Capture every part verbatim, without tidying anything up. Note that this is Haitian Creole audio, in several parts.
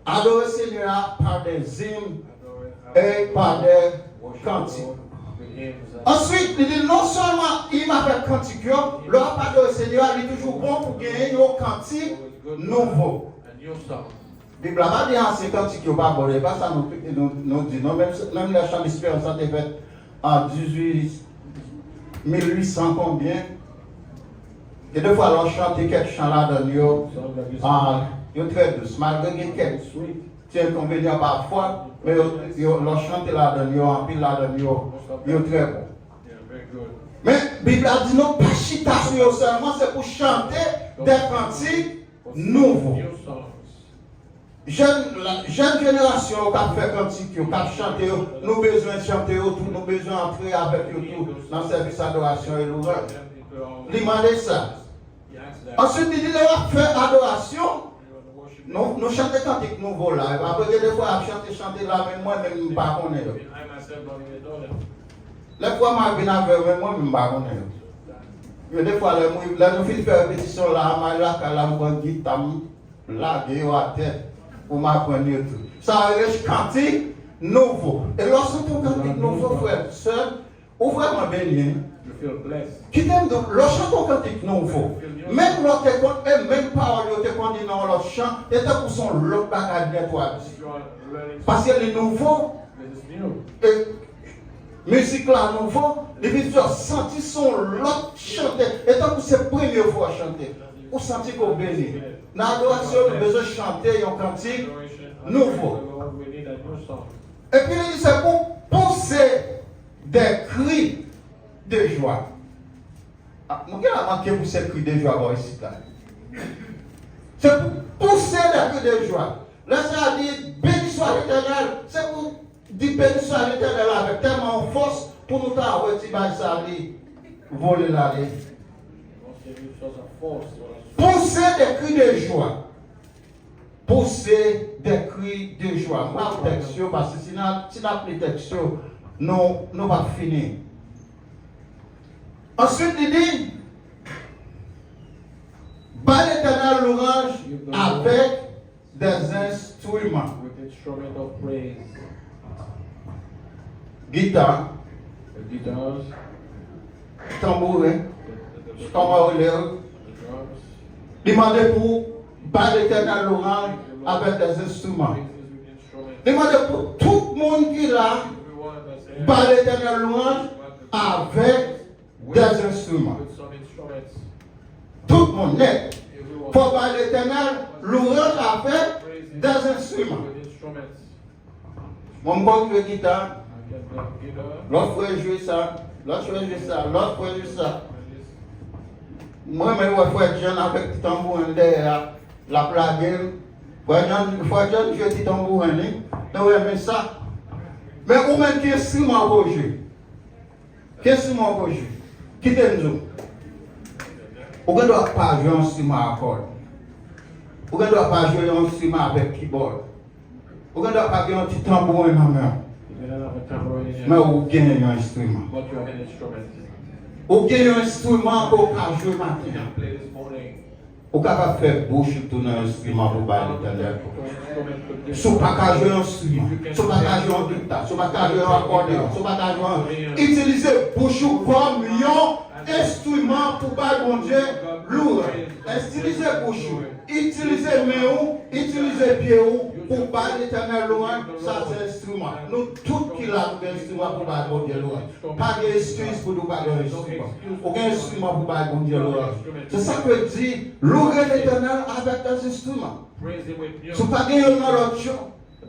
Adore Senyè a pa de zim e pa de kantik. Answit, li di non sèlman him avèk kantik yo, lè w ap adore Senyè a, li toujou bon pou genyen yon kantik nouvo. Bib la pa di ansyen kantik yo pa bon, e pa sa nou, nou, nou di non, menm, menm lè chan esperans lan te fèt an dizuit, mil uit san konbyen, gen de fwa lè w chante kèk chan ladan l yo, ah, yo trè dous, malgre gen kèk ti enkonvenyan pafwa, men yo, yo, lè w chante ladan l yo, anpil ladan l yo, yo trè bon. Men, Bib la di nou pa chita sou yo sèlman, se pou chante de kantik nouvo. Jèn, la, jèn jenerasyon yo k ap fè kantik yo, k ap chante yo, nou bezwen chante yo tou, nou bezwen antre avèk yo tou nan sèvis adorasyon e louranj. Li mande sa. Answit, li di lè w ap fè adorasyon, nou, nou chante kantik nouvo la. Epi apre, gen de fwa y ap chante, chante la, men mwen menm m pa konnen yo. Lè fwa m ap vin avè yo, men mwen menm m pa konnen yo. Gen de fwa, lè mwen, lè nou fin fè repetisyon la, m al lakay la, m pran gita m, lage yo atè pou m aprann yo tou. Sa rele kantik nouvo. E lè w chante yon kantik nouvo, frè, sè, ou vrèman beni, wi. Kite m di w, lè w chante yon kantik nouvo, menm lè w te konn, e menm pawòl yo te konn li nan yon lòt chan, e tankou se yon lòt bagay nèt w ap di. Paske li nouvo. E mizik la nouvo, li vin fè w santi se yon lòt chante, e tankou se premye fwa w chante. Ou santi ke w beni. Nan adorasyon, nou bezwen chante yon kantik nouvo. Epi li di se pou pouse des cris de joie. Ah, nou gen la manke pouse cri de joie bò isit la. Se pou pouse des cris de joie. Lè sa di, béni soit l'Éternel, se pou di béni soit l'Éternel avèk tèlman yon fòs pou nou ta wè ti bagay sa li vole l ale. Pousser des cris de joie. Pousser des cris de joie. M pa li tèks yo, paske si n ap, si n ap li tèks yo, nou, nou p ap fini. Answit, li di, bay Letènèl louranj avèk des instruments. With instrument of praise. Gita, the guitars, tanbouren, the, the, the, panmarolè, the drums. Li mande pou bay Letènèl louranj avèk des instruments. Praises with instruments. Li mande pou tout moun ki la, everyone that's here, bay Letènèl louranj avèk des instruments. Tout moun nèt. Fò bay Letènèl louranj avèk des instruments. Mwen, m konn jwe gita. Lòt frè jwe sa, lòt frè jwe sa, lòt frè jwe sa. Mwen, mwen wè frè John avèk ti tanbouren dèyè a, l ap lage l. Frè John, frè John jwe ti tanbouren li. Nou renmen sa. Men ou menm, ki enstriman w jwe? Kèsyon mwen poze. Kite m di w. Ou gen dwa pa jwe yon enstriman a kòd. Ou gen dwa pa jwe yon enstriman avèk kibòd. Ou gen dwa pa gen yon ti tanbouren nan men w. Men ou gen yon enstriman. Ou gen yon enstriman ke w ka jwe maten an. Ou kapab fè bouch ou tou nan enstriman pou bay Letènèl. Si w pa ka jwe yon enstriman, si w pa ka jwe yon gita, si w pa ka jwe yon akòdeyon, si w pa ka jwe yon, itilize bouch ou kòm yon enstriman pou bay Bondye louranj. Itilize bouch ou, itilize men ou, itilize pye ou pou bay Letènèl louranj. Sa se enstriman. Nou tout ki la, nou gen enstriman pou bay Bondye louranj. Pa gen eskiz pou di w pa gen yon enstriman. Ou gen enstriman pou bay Bondye louranj. Se sa k vle di, louwe Letènèl avèk des instruments. Si w pa gen youn nan lòt yo,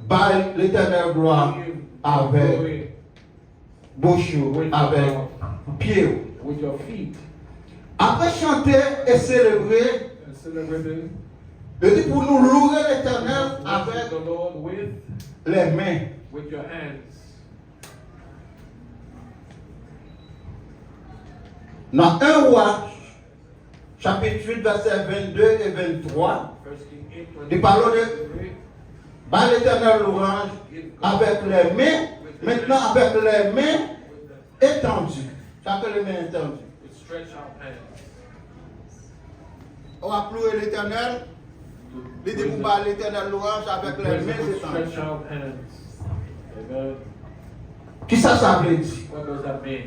bay Letènèl glwa avèk bouch ou, avèk pye w. Apre chante e selebre, yo di pou nou louwe Letènèl avèk lè men. Nan en Wa, chapit uit, vèsè vennde e venntwa, li pale de bay Letènèl louranj avèk lè men, mentnan avèk lè men etandi. Sa ke lè men etandi. W ap louwe Letènèl, Li di pou ba Letènèl lwanj avèk lè men etann. Stretch out hands. Amen. Kisa sa vle di? What does that mean?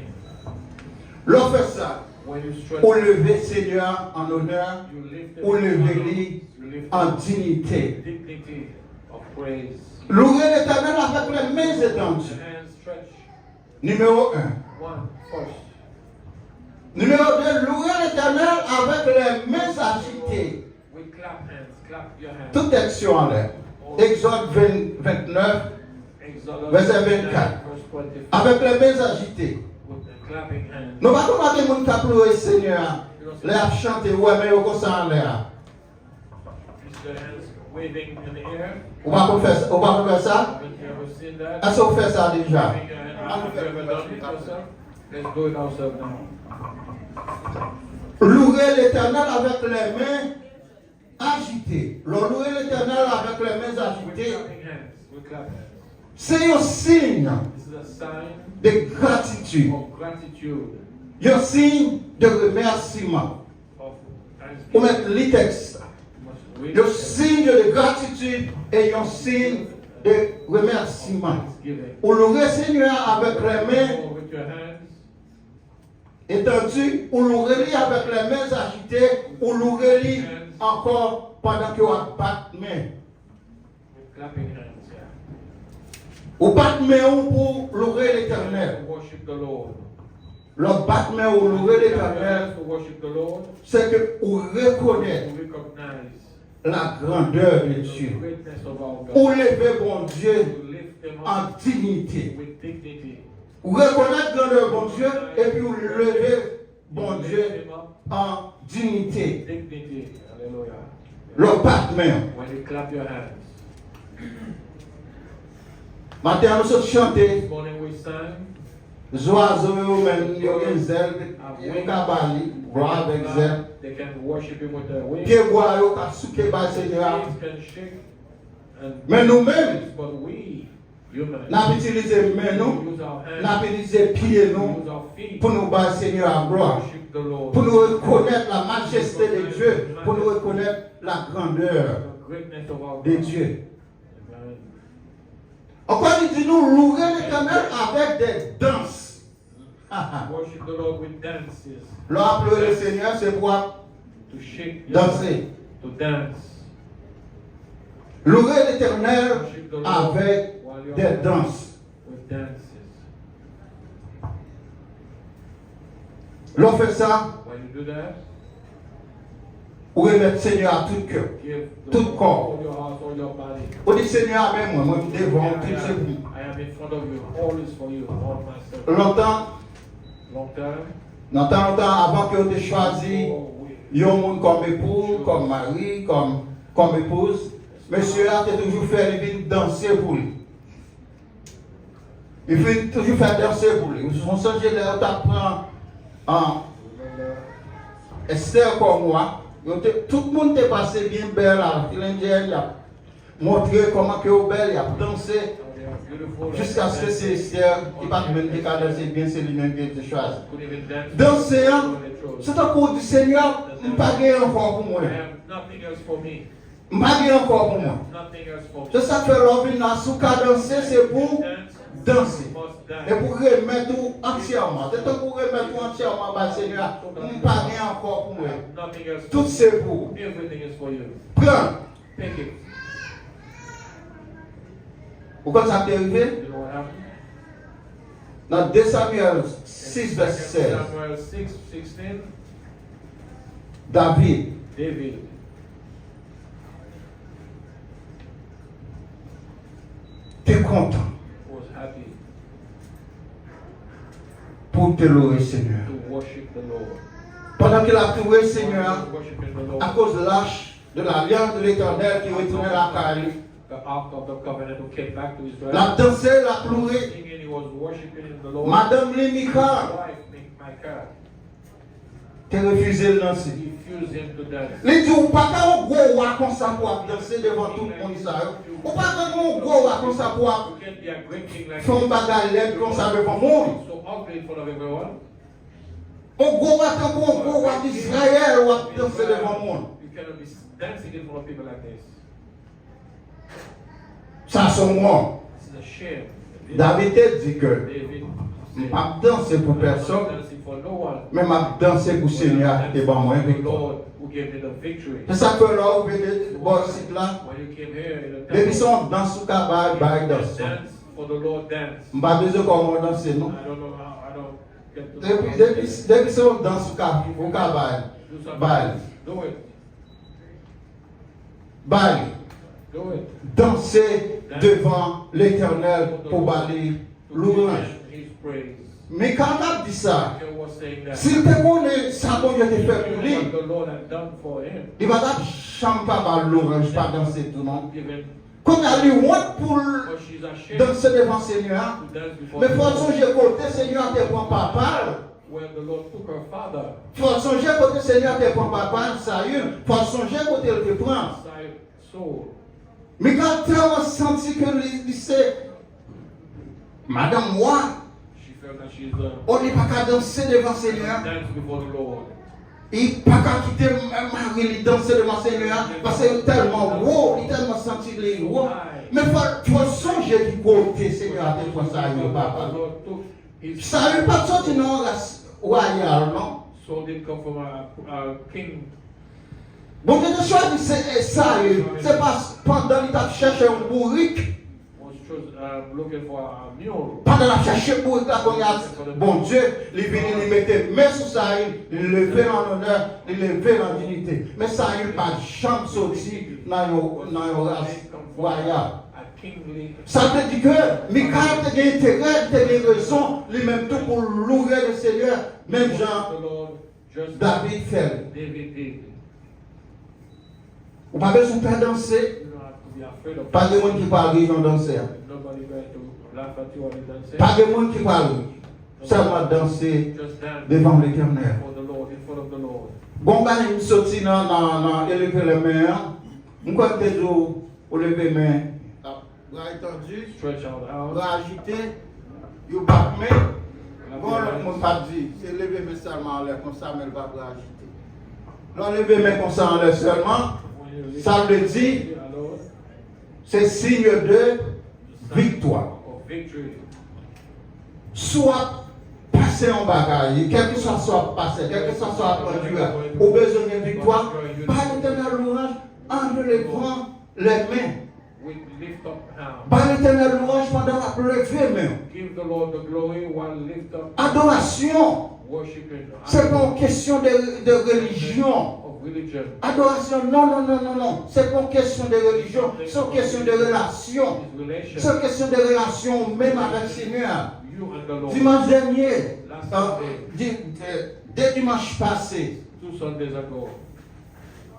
Lè w fè sa, When you stretch, ou leve Senyè a an onè, you lift it ou leve with li you lift an it diyite. Dignity of praise. Louwe Letènèl avèk lè men etandi. The hands stretched. Nimewo en. One, first. Nimewo de, louwe Letènèl avèk lè men ajite. We clap hands, clap your hands. Tout tèks yo anlè. Egzòd ven, vennèf, Exodus vèsè vennkat. Verse twenty-five. Avèk lè men ajite. With the clapping hands. Nou pa konn wè gen moun k ap louwe Senyè a. Lè y ap chante, ou wè men yo konsa anlè a. It's the hands waving in the air. Ou pa konn fè sa? Ou pa konn wè sa? Haven't you ever seen that? Èske ou fè sa deja? Waving your hand. Have you ever done it yourself? Let's do it ourselves now. Louwe Letènèl avèk lè men ajite. Lè w louwe Letènèl avèk lè men We're ajite, clapping hands. We're clapping. se yon siy This is a sign de gratitid, of gratitude. yon siy de remèsiman. Of Ou thanksgiving. mèt li tèks la. Must read Yon siy de gratitid e yon siy de remèsiman. Thanksgiving. Ou louwe Senyè a avèk lè men With your hands, etandi, ou louwe li avèk lè men ajite, ou louwe li ankò pandan ke w ap bat men. with clapping hands, yeah. Ou bat men ou pou louwe Letènèl. Worship the Lord. Lè w bat men ou louwe Letènèl, To worship the Lord, se ke ou rekonèt to recognize la grandeur de the Dieu. Greatness of our God. Ou leve Bondye To lift them up an diyite. With dignity. Ou rekonèt grandeur Bondye epi ou leve Bondye Lift them up an diyite. Dignity. Hallelujah. Lè w bat men. When you clap your hands. Maten an nou sot chante, This morning we sang, zwazo yo menm yo gen zèl, yo ka ba li glwa avèk zèl. They can worship him with their wings. Pyebwa yo ka souke bay Senyè a. Trees can shake and Men nou menm, but we, human, n ap itilize men nou, use our hands, n ap itilize pye nou use our feet, pou nou bay Senyè a glwa, worship the Lord. Pou nou rekonèt la majeste de Dye, pou nou rekonèt la grandeur The greatness of our de God. Dieu. Amen. Ankò li di nou louwe Letènèl avèk de dans. Worship the Lord with dances. Lè w ap louwe le Senyè, se pou w ap To shake, danse. To dance. Louwe Letènèl Worship the Lord avèk while you're de dans. With dances. Lè w fè sa, When you do that, ou remèt Senyè a tout kè w, give the tout Lord kò w. All your heart, all your body. Ou di, Senyè a, men mwen, mwen m devan w, I tout se pou am, I am in front of you. All is for you. All myself. Lontan, Long time. nan tan lontan, avan ke yo te chwazi Oh, we- yon moun kòm epou, kòm mari, kòm, kòm epouz, mesye a te toujou fè li vin danse pou li. Li fin toujou fè danse pou li. Ou sonje lè yo t ap pran an Estè kòm wa, yo te, tout moun te pase byen bèl a Filendyen, y ap montre kòman ke yo bèl, y ap danse, jiskaske se Estè ki pa t menm te ka danse byen, se li menm ki te chwazi. Danse an, se tankou w di, Senyè, m pa gen ankò pou mwen. M pa gen ankò pou mwen. Se sa k fè lè w vin la, si w ka danse, se pou w danse. E pou w remèt ou antyèman. Se tankou w remèt ou antyèman bay Senyè a. M pa gen ankò pou mwen. Tout se pou ou. Pran. Ou konn sa k te rive? Nan de Samyèl sis, vèsè sèz. David te kontan pou l te louwe Senyè a. Pandan ke l ap louwe Senyè a, akoz lach de lalyans de Letènèl ki retounen lakay li, l ap danse, l ap louwe. Madanm li, Mikal, te refize l danse. Li di, ou pa ka yon gwo wa konsa pou w ap danse devan tout moun sa yo. Ou pa ka yon gwo wa konsa pou w ap fè yon bagay lèd konsa devan moun. Yon gwo wa tankou yon gwo wa Izrayèl w ap danse devan moun. Dancing in front of people like this. Sa se yon wont. This is a shame. David te di ke David m said, p ap danse pou "I'm not pèsonn, dancing for no one. men m ap danse pou Senyè a ki te ban mwen The viktwa. Lord who gave me the victory." Se sa k fè lè w vini bò isit la, When you came here in the depi se temple, yon dans ou ka bay, bay dans. dance for the Lord, dance. M pa bezwen kòman w danse, non. I don't know how, I don't get to Depi, depi, depi se yon dans ou ka, ou ka bay, do something. bay. Do it. Bay. Do it. Danse devan Letènèl pou ba li louranj. His praise. Mika t ap di sa. Michal was saying that. Si l te konnen sa Bondye te fè pou li, What the Lord had done for him. Li pa t ap janm pa ba l louranj, pa danse tou non. Given, Kounye a li wont pou l but she's ashamed danse devan Senyè a. To dance before Men the fò w Lord. Sonje kote Senyè a te pran papa l. Where the Lord took her father. Fò w sonje kote Senyè a te pran papa l, Sayil. Fò w sonje kote l te pran. Side soul. Mika tèlman santi ke li, li se madanm wa. She felt that she's the O, li pa ka danse devan Senyè a. Dance before the Lord. Li pa ka kite mari li danse devan Senyè a, paske li tèlman wo, li tèlman santi li wo. Men fò, fò sonje ki kote Senyè a te pran Sayil, papa. The Lord took his Sayil pa t soti nan yon ras wayal, non. Saul didn't come from a, a king. Bondye te chwazi se, e, Sayil, se pa pandan li t ap chèche yon bourik. Was just, um, looking for a mule. Pandan l ap chèche bourik la, kounye a, Bondye, li vini, li mete men sou Sayil, li leve l an onè, li leve l an diyite. Men Sayil pa t janm soti nan yon, nan yon ras wayal. A kingly. Sa vle di ke Mikal te gen enterè, li te gen rezon, li menm tou pou l loure Lesenyè, menm jan The Lord just David fè l. David did. Ou pa bezwen pè danse. You don't have to be afraid of Pa gen moun ki pral ri jan w danse a. Nobody going to laugh at you while you dancing. Pa gen moun ki pral ri. Sèlman danse Just dance devan Letènèl. for the Lord, in front of the Lord. Bon, bagay m soti nan, nan, nan eleve lè men an. M kwè m te di w, ou leve men. Bra etandi, Stretch out, out. Bra ajite, yo bat men. Bon, lòt moun pa t di, se leve men sèlman anlè konsa, men l pa bra ajite. Lè w leve men konsa anlè sèlman, sa vle di, Alone. Se siy de viktwa. Of victory. Si w ap pase yon bagay, kèlkeswa sa w ap pase, kèlkeswa sa w ap andire, ou bezwen gen viktwa, bay Letènèl lwanj an leve lè men. With lift up hand. Bay Letènèl lwanj pandan w ap leve men. Give the Lord the glory while lift up Adorasyon, worshiping. Se pa yon kesyon de, de relijyon. Of religion. Adorasyon, non, non, non, non, non. Se pa yon kesyon de relijyon. Se yon kesyon de relasyon. His relation. Se yon kesyon de relasyon ou menm avèk Senyè a. You and the Lord. Dimanch dènye, Last euh, Sunday. di, de, de dimanch pase, Two Sundays ago.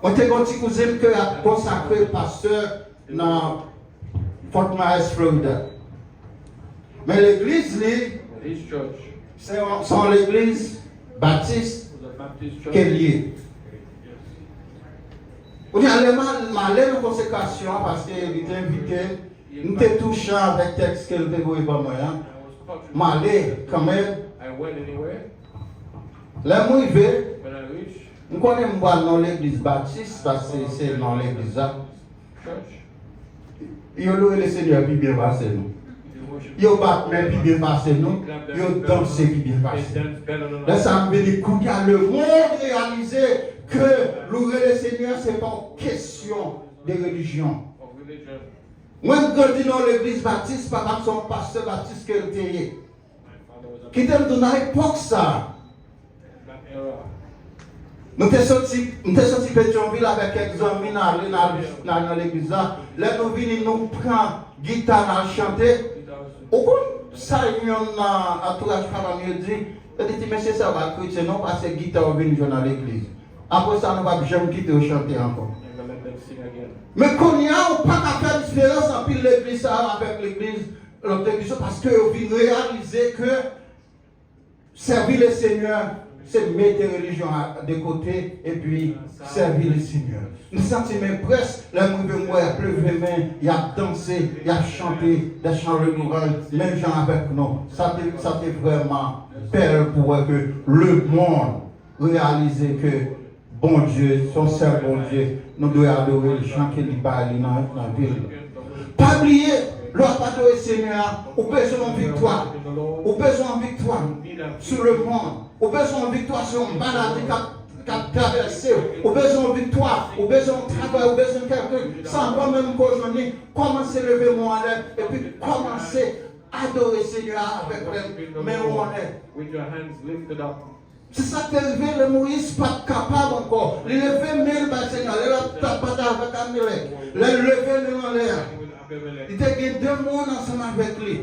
mwen te gen yon ti kouzin ke ap konsakre pastè nan Fort Myers, Florida. Men legliz li, His church se yon, se yon legliz batis was a Baptist church. ke l ye. Yes. Kounye a, lè m al, m ale nan konsekrasyon an, paske li te envite m, m te touche avèk tèks ke l te voye ban mwen an. I was touched. M ale kanmenm. I went anyway. Lè m rive, When I reached m konnen m pral nan legliz batis, paske se nan legliz la. church, Yo loure Lesenyè pi byen pase nou. they worship. Yo bat men pi byen pase nou. Yo danse pi byen They pase nou. dance better than Lè us. sa m vini kounye a, lemonn reyalize ke loure Lesenyè se pa yon kesyon de relijyon. Of religion. Mwen, m grandi nan yon legliz batis, papa m se yon pastè batis ke l te ye. My father was a Kite m di w, nan epòk sa a, that era. Nou te soti, m te soti Petyonvil avèk kèk zanmi, n ale, n al, n al nan legliz la. Lè nou vini, nou pran gita, n al chante. Ou konn sa youn nan antouraj papa m yo di? Yo di, "Ti mesye sa yo pa kretyen non, pase gita yo vin jwe nan legliz. Apre sa, nou p ap janm kite yo chante ankò." Never let them sing again. Men kounye a, ou pa ka fè diferans anpil legliz sa yo avèk legliz, lòt legliz yo, paske yo vin reyalize ke sèvi Lesenyè, se mete relijyon an de kote epi sèvi Lesenyè. M santi men près, lè m rive m wè y ap leve men, y ap danse, y ap chante, des chants de louange, menm jan avèk nou. Sa te, sa te vrèman bèl pou wè ke lemonn reyalize ke Bondye, se yon sèl Bondye, nou dwe adore l jan ke li bay li nan, nan vi l. Pa bliye, lè w ap adore Senyè a, ou bezwen yon viktwa. Ou bezwen yon viktwa sou lemonn. Ou bezwen yon viktwa sou yon maladi k ap, k ap travèse w. Ou bezwen yon viktwa. Ou bezwen yon travay. Ou bezwen kèlke. Sa anvan menm ke w jwenn li, kòmanse leve men w anlè, epi kòmanse adore Senyè a avèk men w anlè. Se sa k te rive lè Moyiz pa t kapab ankò. Li leve men l bay Senyè a. Lè l ap, t ap batay avèk Amalèk, lè l leve men l anlè a, li te gen de moun ansanm avèk li.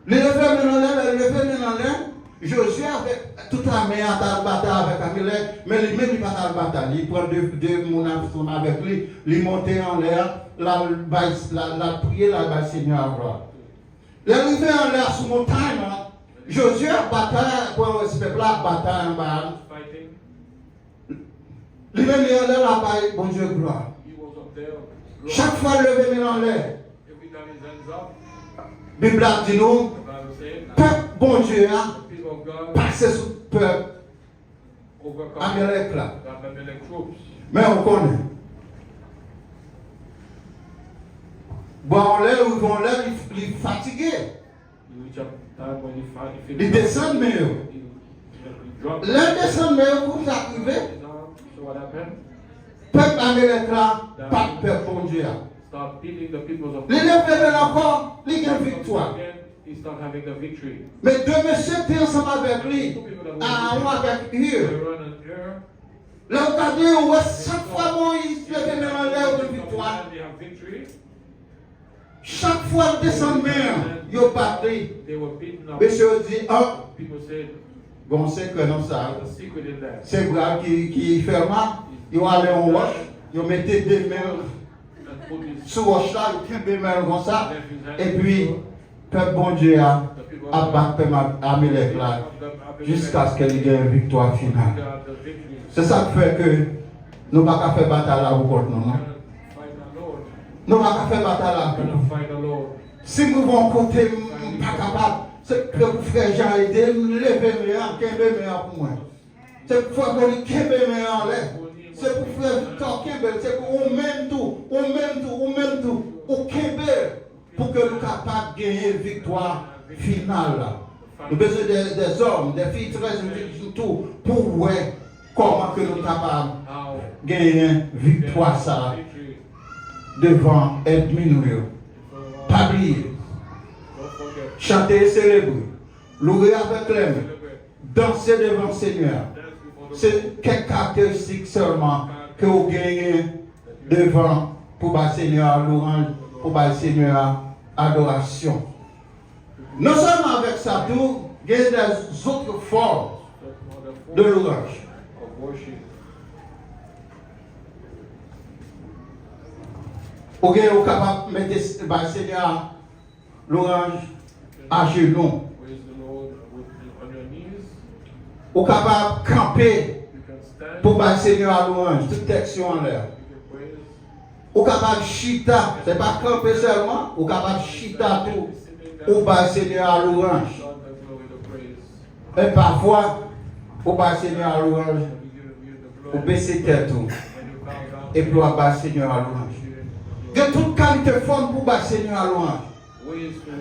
Li leve men l anlè, lè l leve men l anlè, Jozye avèk tout ame a t al batay avèk Amalèk, men li menm li pa t al batay. Li pran de, de moun ansanm avèk li, li monte anlè a, l al bay, l al, l al priye, l al bay Senyè a glwa. Lè l rive anlè a sou montay lan, Jozye ap batay, pou wè si pèp la ap batay anba a. Li menm li anlè l ap bay Bondye glwa. Chak fwa l leve men l anlè, Bib la di nou, pèp Bondye a pase sou pèp Amalèk la. Men ou konnen, bon, yon lè, yon lè, li, li fatige. Li desann men yo. Lè l desann men yo, pou sa k rive, pèp Amalèk la pa t pè Bondye a. Li leve men l ankò, li gen viktwa. Men de mesye ki te ansanm avèk li, Arawon avèk Hir. Lè w gade, ou wè chak fwa Moyiz leve men l anlè, yo gen viktwa. Chak fwa l desann men an, yo bat li. Mesye yo di, ah, gen yon sekrè nan sa. Se Brad ki, ki fè mal. Yo ale yon wòch, yo mete de men l sou wòch la, yo kenbe men l konsa. Epi, pèp Bondye a ap bat pèp Amalèk la jiskaske li gen viktwa final. Se sa k fè ke nou pa ka fè batay la pou kont nou, non. Nou pa ka fè batay la pou nou. Si m rive yon kote, m pa kapab, se pou frè Jan ede m, leve men an, kenbe men an pou mwen. Se pou frè Boni kenbe men an anlè. Se pou frè Viktò kenbe l. Se pou ou menm tou, ou menm tou, ou menm tou, ou kenbe l pou ke nou kapab genyen viktwa final la. Nou bezwen de, de zòm, de fi trè entelizan tou pou wè kòman ke nou kapab genyen viktwa sa a devan ènmi nou yo. Pa bliye, chante e selebre, loure avèk klèmen, danse devan Senyè a. Se kèk karakteristik sèlman ke w genyen devan pou bay Senyè a lwanj, pou bay Senyè a adorasyon. Non sèlman avèk sa tou, gen dèzòt fòm de lwanj. Ou gen, ou kapab mete, bay Senyè a lwanj ajenou. Ou kapab kanpe pou bay Senyè a lwanj, tout tèks yo anlè. Ou kapab chita, se pa kanpe sèlman, ou kapab chita tou, ou bay Senyè a lwanj. E pafwa, ou bay Senyè a lwanj, ou bese tèt ou, epi w ap bay Senyè a lwanj. Gen tout kalite fòm pou bay Senyè a lwanj.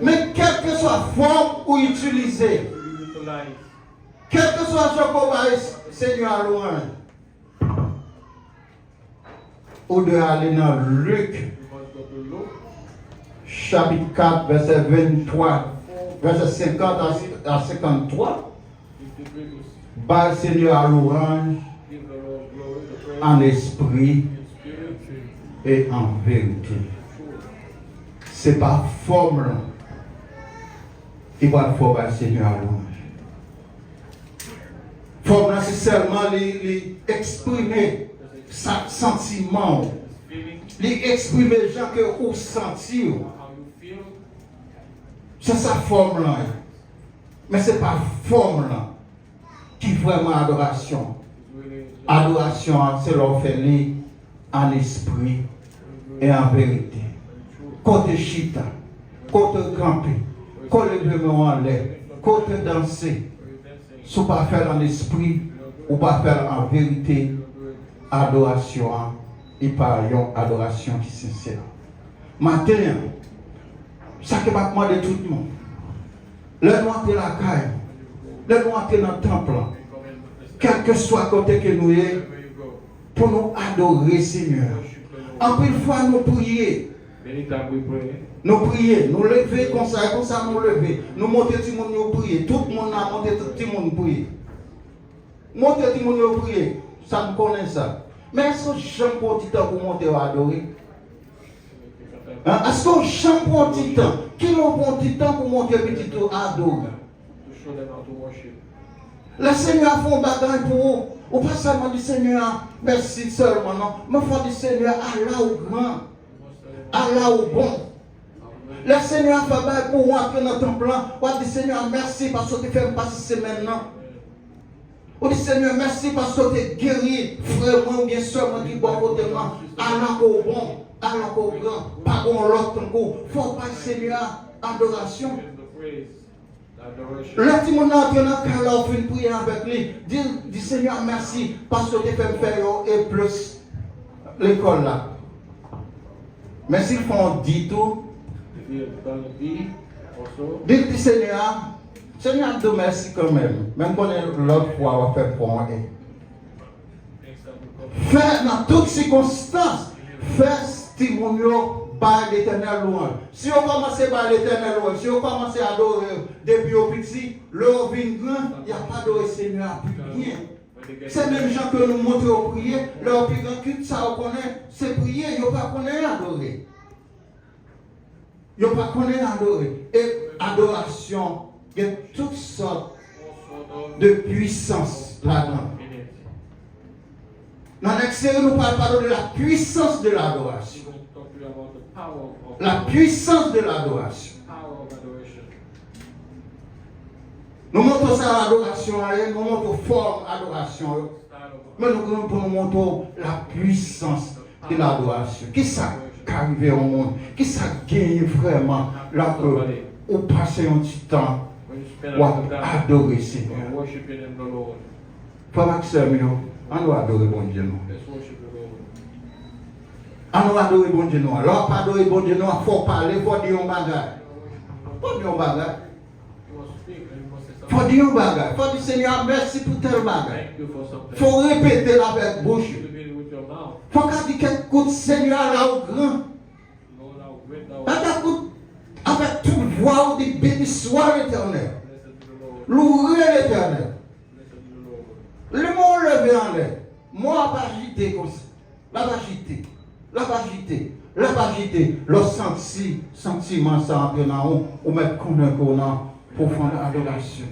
Men kèlkeswa fòm ou itilize, kèlkeswa jan ke w bay Senyè a lwanj, ou dwe ale nan Lik, chapit kat, vèsè venntwa, vèsè senkant a, a senkanntwa. Bay Senyè a lwanj an espri e an verite. Se pa fòm lan ki pral fè w bay Senyè a lwanj. Fòm lan se sèlman li, li eksprime sa, santiman w. Li eksprime jan ke ou santi w. Se sa fòm lan ye. Men se pa fòm lan ki vrèman adorasyon. Adorasyon an, se lè w fè li an espri e an verite. Kote chita, kote kanpe, kote leve men w anlè, kote danse. Si w pa fè l an espri, ou pa fè l an verite, Adorasyon an, li pa yon adorasyon ki sensè. Maten an, sa ke m ap mande tout moun, lè nou antre lakay, lè nou antre nan tanp lan, kèlkeswa kote ke nou ye, pou nou adore Senyè a. Anpil fwa nou priye, Many times we pray. Nou priye, nou leve konsa, e konsa nou leve. Nou montre timoun yo priye. Tout moun la montre tout timoun priye. Montre timoun yo priye. Sa m konnen sa. Men èske w janm pran ti tan pou montre w adore? Hein? Èske w janm pran ti tan? Kilè w pran ti tan pou montre pitit ou adore? To show them how to worship. Lè Senyè a fè yon bagay pou ou, ou pa sèlman di Senyè a mèsi sèlman, non. Men fò di Senyè a, ala ou gran, ala ou bon. Lè Senyè a fè bagay pou ou, antre nan tanp lan, w ap di Senyè a mèsi paske w te fè m pase semèn nan. Ou di Senyè mèsi paske w te geri frè mwen oubyen sè mwen ki bò kote m nan. Ala ke w bon, ala ke w gran, pa gen yon lòt tankou w. Fò w bay Senyè a adorasyon. Lè timoun nan antre nan kay la, ou fin priye avèk li, di, di Senyè a mèsi paske w te fè m fè yon A plis lekòl la. Men si l fè yon D tou, If you have done a D also, di, di Senyè a, Senyè a di w mèsi kanmenm, men m konnen lòt fwa w ap fè m fè yon A. Fè nan tout sikonstans, fè timoun yo bay Letènèl lwanj. Si yo kòmanse bay Letènèl lwanj, si yo kòmanse adore depi yo piti, lè yo vin gran, y ap adore Senyè a pi byen. Se menm jan ke nou montre yo priye, lè yo pi gran, kit sa yo konnen, se priye, yo pa konnen adore. Yo pa konnen adore. E adorasyon gen tout sòt de pwisans ladan l. Nan nèks seri, nou pral pale de la puissance de l'adoration. La puissance de l'adoration. Nou montre w sa adorasyon an ye, nou montre w fòm adorasyon yo. Men nou gen pou nou montre w la puissance de l'adoration. Kisa k ka rive yon moun? Kisa k genyen vrèman lè ke ou pase yon ti tan w ap adore Senyè a? Frè m ak sè m yo, ann nou adore Bondye nou an. Ann nou adore Bondye nou an. Lè w ap adore Bondye nou an, fò w pale, fò w di yon bagay. Fò w di yon bagay. Fò w di yon bagay. Fò w di Senyè a mèsi pou tèl bagay. Fò w repete l avèk bouch ou. Fò w ka di kèk kout Senyè a la ou gran. Avèk tout, avèk tout vwa ou di, Béni soit l'Éternel. Louwe Letènèl. Lè men w leve anlè, men w ap ajite konsa. L ap ajite, l ap ajite, l ap ajite. Lè w santi santiman sa antre nan ou, ou mèt konnen ke w nan pwofond adorasyon.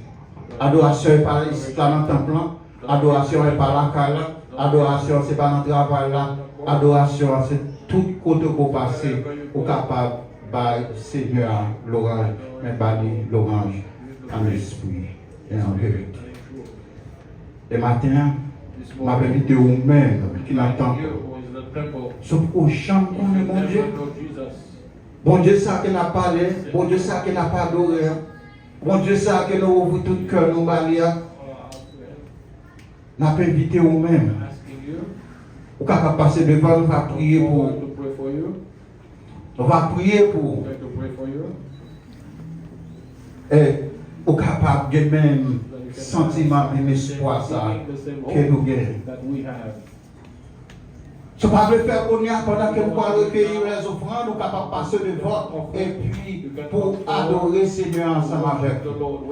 Adorasyon e pa isit la nan tanp lan. Adorasyon e pa lakay la. Adorasyon se pa nan travay la. Adorasyon an se tout kote ke w pase, ou kapab bay Senyè a lwanj, men ba li lwanj an lespri e an verite. E maten an, m ap envite ou menm ki nan tanp, si w poko janm konnen Bondye, Bondye sa ke n ap pale, Bondye sa ke n ap adore an, Bondye sa ke nou ouvri tout kè nou ba li a, n ap envite ou menm. Ou kapab pase devan, nou va priye pou ou. Nou va priye pou ou. E ou kapab gen menm santiman, menm espwa sa ke nou gen. Si w pa vle fè kounye a, pandan ke nou pral rekeyi lèzofrann, ou kapab pase devan epi pou adore Senyè a ansanm avèk nou.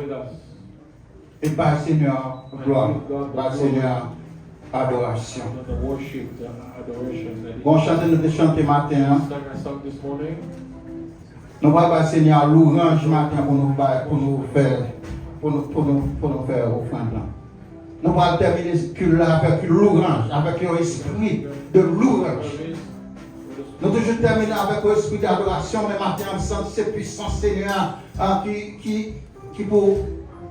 E bay Senyè a glwa, bay Senyè a adorasyon. Another worship, uh, adoration that Bon, chante nou te chante maten an. Sang I sung this morning. Nou pral bay Senyè a lwanj maten an pou nou bay, pou nou fè, pou nou, pou nou, pou nou fè ofrann lan. Nou pral tèmine kult la avèk lwanj, avèk yon espri de lwanj. Nou toujou tèmine avèk yon espri d'adorasyon, men maten an, m santi se pwisans Senyè a, a, ki, ki, ki pou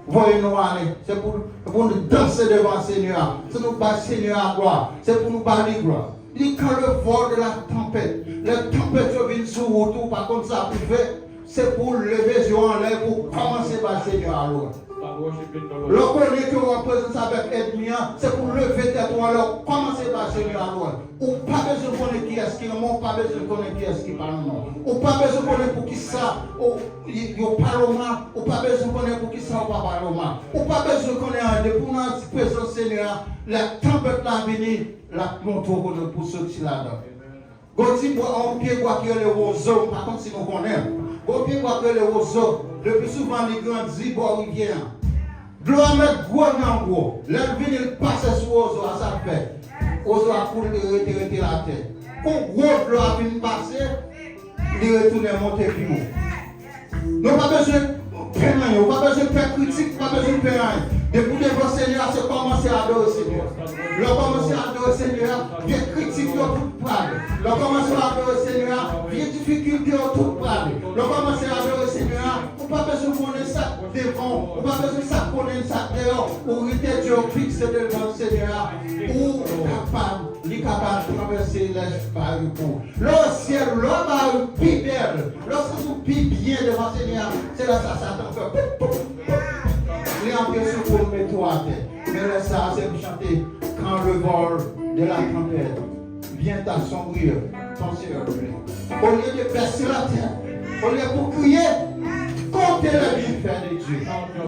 voye nou ale. Se pou, se pou nou danse devan Senyè a. Se nou bay Senyè a glwa. Se pou nou ba li glwa. Li kan le vent de la tempête. Lè tanpèt yo vin sou wout ou, ou pa konn sa pou fè. Se pou w leve zye w anlè, pou w kòmanse bay Senyè a lwanj. Lè w konnen ke w an prezans avèk ènmi an, se pou w leve tèt ou anlè, w kòmanse ba Senyè a lwè. Ou pa bezwen konnen kiyès ki renmen w, ou pa bezwen konnen kiyès ki pa renmen w. Ou pa bezwen konnen poukisa ou, y- yo pale w mal, ou pa bezwen konnen poukisa ou pa pale w mal. Ou pa bezwen konnen anyen, depi w nan prezans Senyè a, lè tanpèt la vini, l ap montre w kote pou soti ladan. Gon ti bwa, yon pye bwa ki rele wozo, m pa konn si nou konnen l. Gon pye bwa ki rele wozo, le pli souvan li grandi bò rivyè an. Dlo a mèt gwo nan gwo. Lè l vini, l pase sou wozo a, sa l fè? Wozo a koule, rete, rete atè. Kou gwo dlo a fin pase, li retounen monte pi wo. Nou pa bezwen pè anyen, ou pa bezwen pè kritik, ou pa bezwen pè anyen. Depi w devan Senyè a, se kòmanse adore Senyè a. Lè w kòmanse adore Senyè a, vye kritik yo tout prale. Lè w kòmanse adore Senyè a, vye difikilte yo tout prale. Lè w kòmanse adore Senyè a, ou pa bezwen konnen sa k devan w, ou pa bezwen sa k konnen sa k dèyè w. Ou rete je w fikse devan Senyè a, ou kapab, li kapab travèse lè ba yo pou ou. Lè w syèl, lè w ba yo pi bèl, lè w santi w pi byen devan Senyè a, se lè sa Satan fè poup, poup, poup. Li antre sou kou l mete w atè. Men lè sa a, se pou chante quand le vol de la tempête vient assombrir ton cœur. Olye de bese latè, olye pou kriye, konte le bienfè de Dye.